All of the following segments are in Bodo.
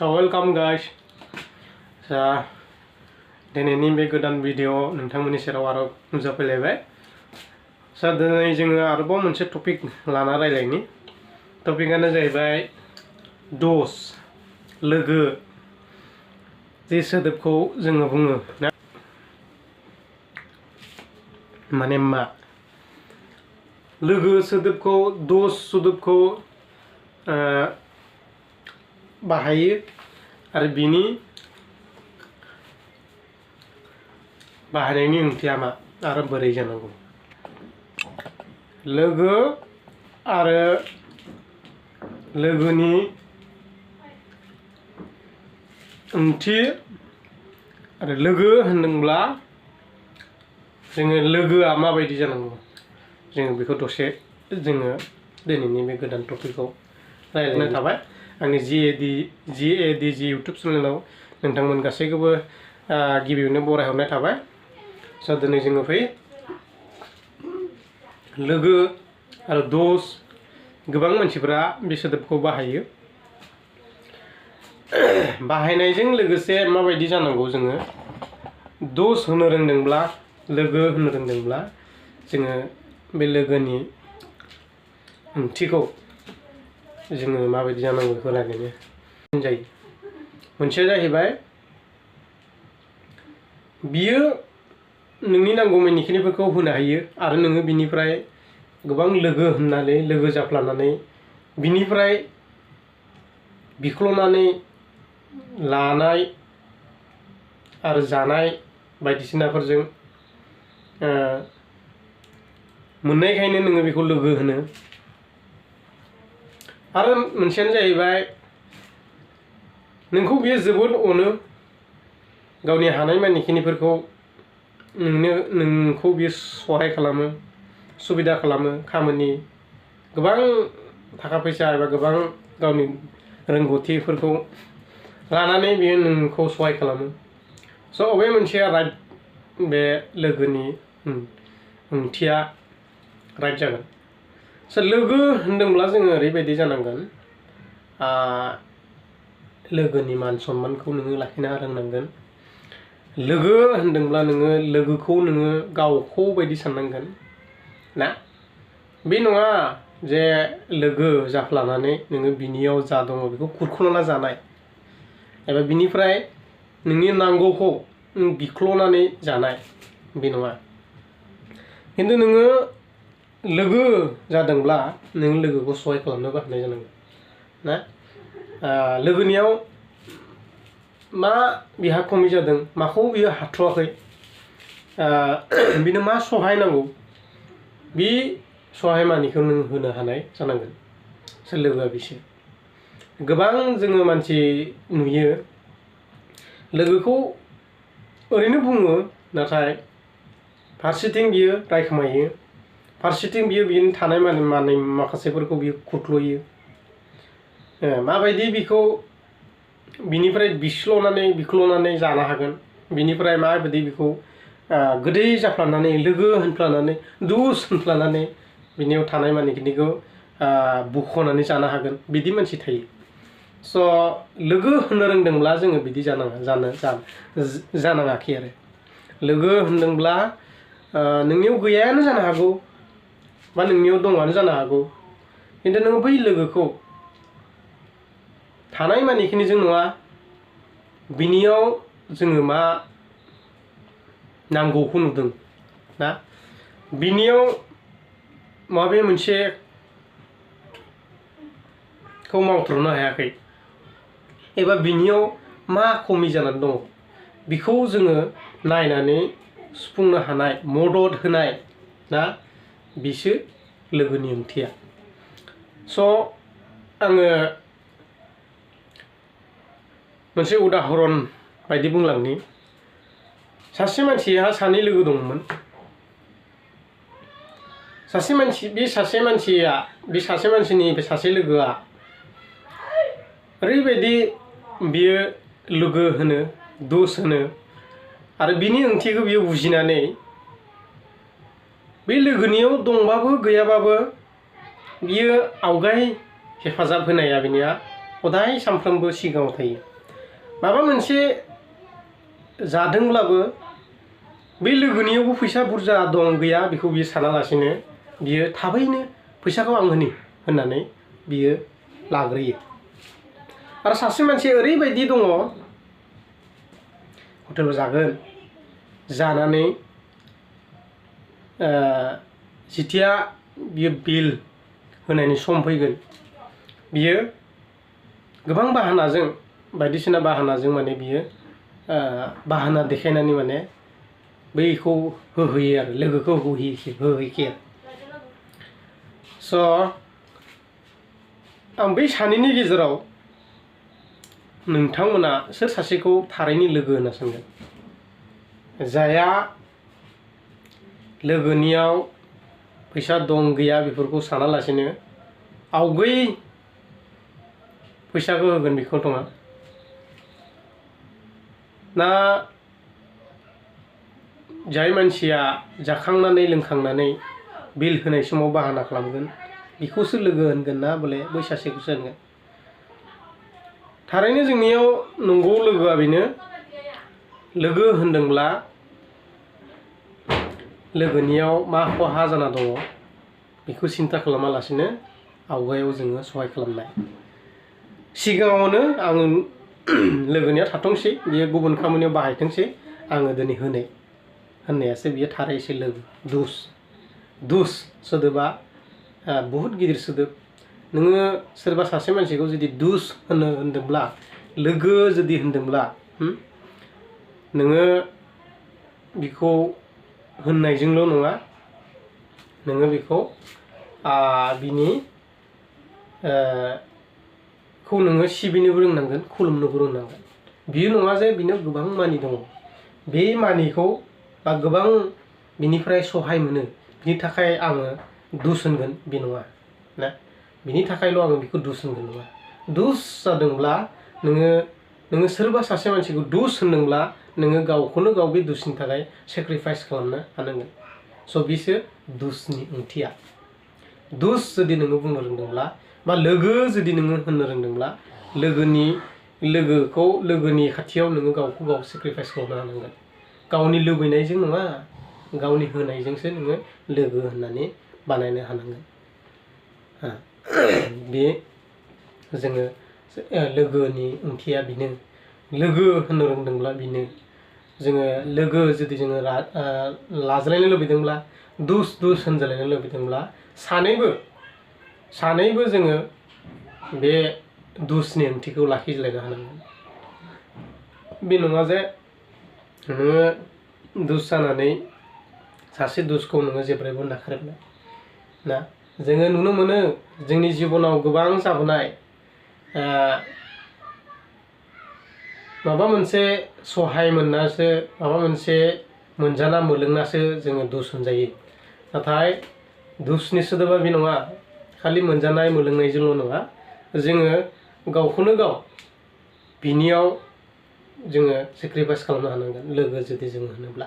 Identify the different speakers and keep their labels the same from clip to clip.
Speaker 1: So welcome guys. दिनैनि बे गोदान भिडिअ नोंथांमोननि सेराव आरो नुजाफैलायबाय। दिनै जोङो आरोबाव मोनसे टपिक लाना रायलायनि। टपिकआनो जाहैबाय दोस्त लोगो जे सोदोबखौ जोङो बुङो ना माने मा लोगो सोदोबखौ दोस्त सोदोबखौ बाहायो आरो बिनि बाहायनायनि ओंथिया मा आरो बोरै जानांगौ। लोगो आरो लोगोनि ओंथि आरो लोगो होनदोंब्ला जोङो लोगोआ माबायदि जानांगौ जोङो बेखौ दसे जोङो दिनैनि बे गोदान टपिकखौ रायलायनो थाबाय। आंनि GAD इउट्युब चेनेलाव नोंथांमोन गासैखौबो गिबियावनो बरायहरनाय थाबाय। दिनै जोङो फै लोगो आरो दोस्त गोबां मानसिफोरा बे सोदोबखौ बाहायो। बाहायनायजों लोगोसे माबायदि जानांगौ जोङो दोस्त होनो रोंदोंब्ला लोगो होनो रोंदोंब्ला जोङो बे लोगोनि ओंथिखौ जोङो माबायदि जानांगौ बेखौ रायलायनो जायो। मोनसेया जाहैबाय बियो नोंनि नांगौमानिखिनिफोरखौ होनो हायो आरो नोङो बिनिफ्राय गोबां लोगो होननानै लोगो जाफ्लानानै बिनिफ्राय बिख्ल'नानै लानाय आरो जानाय बायदिसिनाफोरजों मोननायखायनो नोङो बेखौ लोगो होनो। आरो मोनसेयानो जाहैबाय नोंखौ बियो जोबोद अनो गावनि हानायमानिखिनिफोरखौ नोंखौ बियो सहाय खालामो सुबिदा खालामो खामानि गोबां थाखा फैसा एबा गोबां गावनि रोंगौथिफोरखौ लानानै बियो नोंखौ सहाय खालामो। अबे मोनसेया राइट बे लोगोनि ओंथिया राइट जागोन। लोगो होनदोंब्ला जोङो ओरैबायदि जानांगोन लोगोनि मान सन्मानखौ नोङो लाखिनो रोंनांगोन। लोगो होनदोंब्ला नोङो लोगोखौ नोङो गावखौ बायदि साननांगोन ना। बे नङा जे लोगो जाफ्लानानै नोङो बिनियाव जा दङ बेखौ खुरख'ना जानाय एबा बिनिफ्राय नोंनि नांगौखौ बिख्ल'नानै जानाय बे नङा। खिन्थु नोङो लोगो जादोंब्ला नों लोगोखौ सहाय खालामनोबो हानाय जानांगोन ना। लोगोनियाव मा बिहा खमि जादों माखौ बियो हाथ'वाखै बिनो मा सहाय नांगौ बे सहाय मानिखौ नों होनो हानाय जानांगोन। लोगोआ बिसो गोबां जोङो मानसि नुयो लोगोखौ ओरैनो बुङो नाथाय फारसेथिं बियो रायखोमायो फारसेथिं बियो बिनि थानाय माखासेफोरखौ बियो खुरख्ल'यो। माबायदि बिखौ बिनिफ्राय बिख्ल'नानै जानो हागोन बिनिफ्राय माबायदि बिखौ गोदै जाफ्लानानै लोगो होनफ्लानानै दोस्त होनफ्लानानै बिनियाव थानाय मानिखिनिखौ बुख'नानै जानो हागोन बिदि मानसि थायो। लोगो होननो रोंदोंब्ला जोङो बिदि जानाङाखै आरो लोगो होनदोंब्ला नोंनियाव गैयायानो जानो हागौ बा नोंनियाव दङआनो जानो हागौ खिन्थु नोङो बै लोगोखौ थानाय मानिखिनिजों नङा बिनियाव जोङो मा नांगौखौ नुदों ना बिनियाव माबे मोनसेखौ मावथ्र'नो हायाखै एबा बिनियाव मा खमि जानानै दङ बेखौ जोङो नायनानै सुफुंनो हानाय मदद होनाय ना बिसो लोगोनि ओंथिया। आङो मोनसे उदाहरन बायदि बुंलांनि। सासे मानसिहा सानै लोगो दंमोन। बे सासे मानसिनि बे सासे लोगोआ ओरैबायदि बियो लोगो होनो दोस्त होनो आरो बिनि ओंथिखौ बियो बुजिनानै बे लोगोनियाव दंबाबो गैयाबाबो बियो आवगाय हेफाजाब होनाया बिनिया हदाय सानफ्रोमबो सिगाङाव थायो। माबा मोनसे जादोंब्लाबो बे लोगोनियावबो फैसा बुरजा दं गैया बेखौ बियो सानालासिनो बियो थाबैनो फैसाखौ आं होननानै बियो लाग्रोयो। आरो सासे मानसिया ओरैबायदि दङ हटेलाव जागोन जानानै जिथिया बियो बिल होनायनि सम फैगोन बियो गोबां बाहानाजों बायदिसिना बाहानाजों माने बियो बाहाना देखायनानै माने बैखौ होहैयो आरो लोगोखौ होहैयो। स' आं बै सानैनि गेजेराव नोंथांमोना सोर सासेखौ थारैनो लोगो होनना सानगोन? जाया लोगोनियाव फैसा दं गैया बेफोरखौ सानालासिनो आवगै फैसाखौ होगोन बेखौ नङा ना जाय मानसिया जाखांनानै लोंखांनानै बिल होनाय समाव बाहाना खालामगोन बेखौसो लोगो होनगोन ना बले बै सासेखौसो होनगोन? थारैनो जोंनियाव नंगौ लोगोआ बेनो लोगो होनदोंब्ला लोगोनियाव मा खहा जाना दङ बेखौ सिन्था खालामालासिनो आवगायाव जोङो सहाय खालामनाय। सिगाङावनो आङो लोगोनियाव थाथोंसै बियो गुबुन खामानियाव बाहायथोंसै आङो दिनै होननायासो बियो थारैसे लोगो। दुस सोदोबा बहुद गिदिर सोदोब। नोङो सोरबा सासे मानसिखौ जुदि दुस होनदोंब्ला लोगो जुदि होनदोंब्ला नोङो बिखौ होननायजोंल' नङा नोङो बेखौ बिनि खौ नोङो सिबिनोबो रोंनांगोन खुलुमनोबो रोंनांगोन। बियो नङा जे बिनो गोबां मानि दङ बे मानिखौ बा गोबां बिनिफ्राय सहाय मोनो बिनि थाखाय आङो दुस होनगोन बे नङा ना बिनि थाखायल' आङो बेखौ दुस होनगोन नङा। दुस जादोंब्ला नोङो सोरबा सासे मानसिखौ दुस होनदोंब्ला नोङो गावखौनो गाव बे दुसनि थाखाय सेक्रिफाइस खालामनो हानांगोन। स' बिसो दुसनि ओंथिया। दुस जुदि नोङो बुंनो रोंदोंब्ला बा लोगो जुदि नोङो होननो रोंदोंब्ला लोगोनि खाथियाव नोङो गावखौ गाव सेक्रिफाइस खालामनो हानांगोन। गावनि लुबैनायजों नङा गावनि होनायजोंसो नोङो लोगो होननानै बानायनो हानांगोन। बे जोङो लोगोनि ओंथिया बेनो। लोगो होननो रोंदोंब्ला बेनो जोङो लोगो जुदि जोङो लाज्लायनो लुबैदोंब्ला दुस होनज्लायनो लुबैदोंब्ला सानैबो जोङो बे दुसनि ओंथिखौ लाखिज्लायनो हानांगोन। बे नङा जे नोङो दुस जानानै सासे दुसखौ नोङो जेब्लायबो नाख्रेबनाय ना। जोङो नुनो मोनो जोंनि जिबनाव गोबां जाबोनाय माबा मोनसे सहाय मोननासो माबा मोनसे मोनजाना मोलोंनासो जोङो दुस होनजायो। नाथाय दुसनि सोदोबा बे नङा खालि मोनजानाय मोलोंनायजोंल' नङा जोङो गावखौनो गाव बिनियाव जोङो सेक्रिफाइस खालामनो हानांगोन। लोगो जुदि जोङो होनोब्ला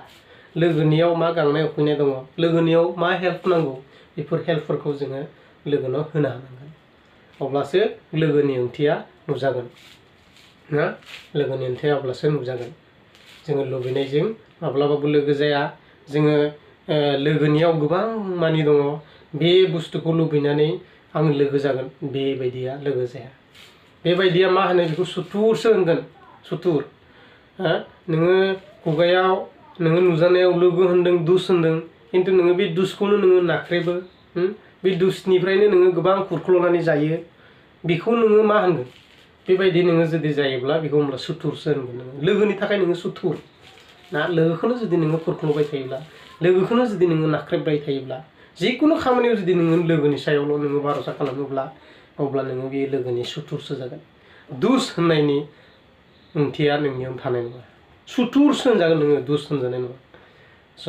Speaker 1: लोगोनियाव मा गांनाय उखैनाय दङ लोगोनियाव मा हेल्प नांगौ बेफोर हेल्पफोरखौ जोङो लोगोनाव होनो हानांगोन। अब्लासो लोगोनि ओंथिया नुजागोन ना लोगोनि ओंथिया अब्लासो नुजागोन। जोङो लुबैनायजों माब्लाबाबो लोगो जाया। जोङो लोगोनियाव गोबां मानि दङ बे बुस्थुखौ लुबैनानै आं लोगो जागोन बेबायदिया लोगो जाया। बेबायदिया मा होनो बेखौ सुथुरसो होनगोन। सुथुर नोङो खुगायाव नोङो नुजानायाव लोगो होनदों दुस होनदों खिन्थु नोङो बे दुसखौनो नोङो नाख्रेबो बे दुसनिफ्रायनो नोङो गोबां खुरख्ल'नानै जायो बेखौ नोङो मा होनगोन? बेबायदि नोङो जुदि जायोब्ला बेखौ होनब्ला सुथुरसो होनगोन। नोङो लोगोनि थाखाय नोङो सुथुर ना लोगोखौनो जुदि नोङो खुरख्ल'बाय थायोब्ला लोगोखौनो जुदि नोङो नाख्रेबबाय थायोब्ला जिखुनु खामानियाव जुदि नोङो लोगोनि सायावल' नोङो भरसा खालामोब्ला अब्ला नोङो बे लोगोनि सुथुरसो जागोन। दुस होननायनि ओंथिया नोंनियाव थानाय नङा। सुथुरसो होनजागोन नोङो दुस होनजानाय नङा। स'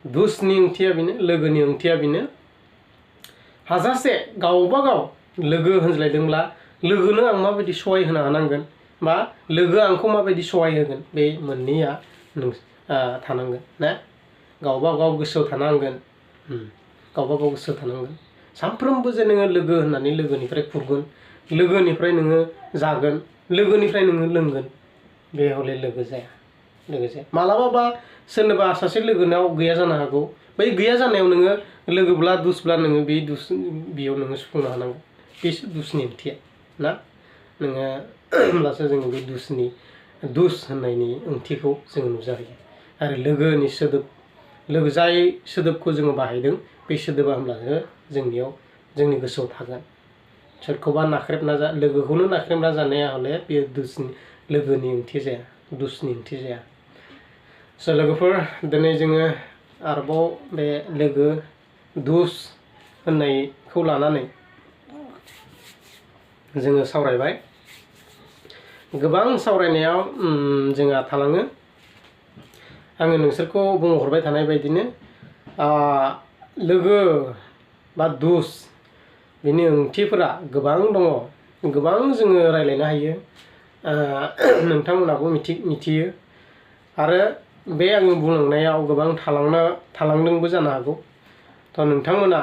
Speaker 1: दुसनि ओंथिया बेनो लोगोनि ओंथिया बेनो हाजासे गावबा गाव लोगो होनज्लायदोंब्ला लोगोनो आं माबायदि सहाय होनो हानांगोन बा लोगोआ आंखौ माबायदि सहाय होगोन बे मोननैया थानांगोन ना। गावबा गाव गोसोआव थानांगोन। गावबा गाव गोसोआव थानांगोन। सानफ्रोमबो जे नोङो लोगो होननानै लोगोनिफ्राय खुरगोन लोगोनिफ्राय नोङो जागोन लोगोनिफ्राय नोङो लोंगोन बे हले लोगो जाया मालाबा सोरनोबा सासे लोगोनाव गैया जानो हागौ बै गैया जानायाव नोङो लोगोब्ला दुसब्ला नोङो बे दुस बेयाव नोङो सुफुंनो हानांगौ बेसो दुसनि ओंथिया ना नोङो होमब्लासो जोङो बे दुस होननायनि ओंथिखौ जोङो नुजाहैयो आरो लोगोनि सोदोब लोगो जाय सोदोबखौ जोङो बाहायदों बे सोदोबा होमब्लासो जोंनि गोसोआव थागोन सोरखौबा नाख्रेबना लोगोखौनो नाख्रेबना जानाया हले बेयो लोगोनि ओंथि जाया दुसनि ओंथि जाया स' लोगोफोर दिनै जोङो आरोबाव बे लोगो दुस होननायखौ लानानै जोङो सावरायबाय गोबां सावरायनायाव जोंहा थालाङो आङो नोंसोरखौ बुंहरबाय थानाय बायदिनो लोगो बा दुस बिनि ओंथिफोरा गोबां दङ गोबां जोङो रायलायनो हायो नोंथांमोनाबो मिथियो आरो बे आङो बुंलांनायाव गोबां थालांदोंबो जानो हागौ थ' नोंथांमोना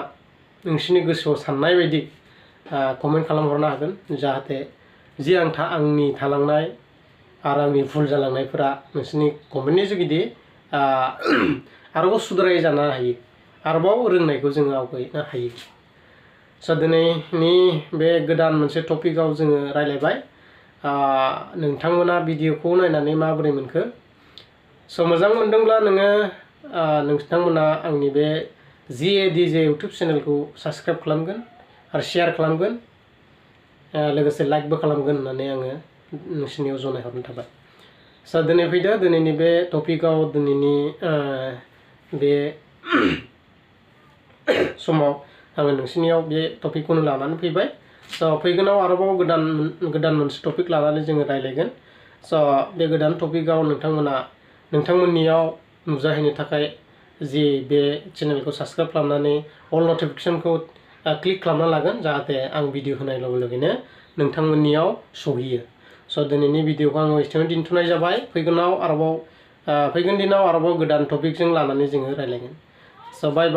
Speaker 1: नोंसिनि गोसोआव साननाय बायदि कमेन्ट खालामहरनो हागोन जाहाथे जि आंनि थालांनाय आरो आंनि भुल जालांनायफोरा नोंसिनि कमेन्टनि जुगिदि आरोबाव सुद्राय जानो हायो आरोबाव रोंनायखौ जोङो आवगायनो हायो स' दिनैनि बे गोदान मोनसे टपिकआव जोङो रायलायबाय नोंथांमोना भिडिअखौ नायनानै माबोरै मोनखो स' मोजां मोनदोंब्ला नोंथांमोना आंनि बे GADJ इउटुब चेनेलखौ साबस्क्राइब खालामगोन आरो शेयार खालामगोन लोगोसे लाइकबो खालामगोन होननानै आङो नोंसिनियाव जनायहरनो थाबाय स' दिनै फैदो दिनैनि बे टपिकआव दिनैनि बे समाव आङो नोंसिनियाव बे टपिकखौनो लानानै फैबाय स' फैगोनाव आरोबाव गोदान मोनसे टपिक लानानै जोङो रायलायगोन स' बे गोदान टपिकआव नोंथांमोननियाव नुजाहैनो थाखाय जि बे चेनेलखौ साबस्क्राइब खालामनानै अल नटिफिकेसनखौ क्लिक खालामना लागोन जाहाथे आं भिडिअ होनाय लोगो लोगोनो नोंथांमोननियाव सहैयो स' दिनैनि भिडिअखौ आङो एसेयावनो दोनथ'नाय जाबाय फैगोन दिनाव आरोबाव गोदान टपिकजों लानानै जोङो रायलायगोन स' बाय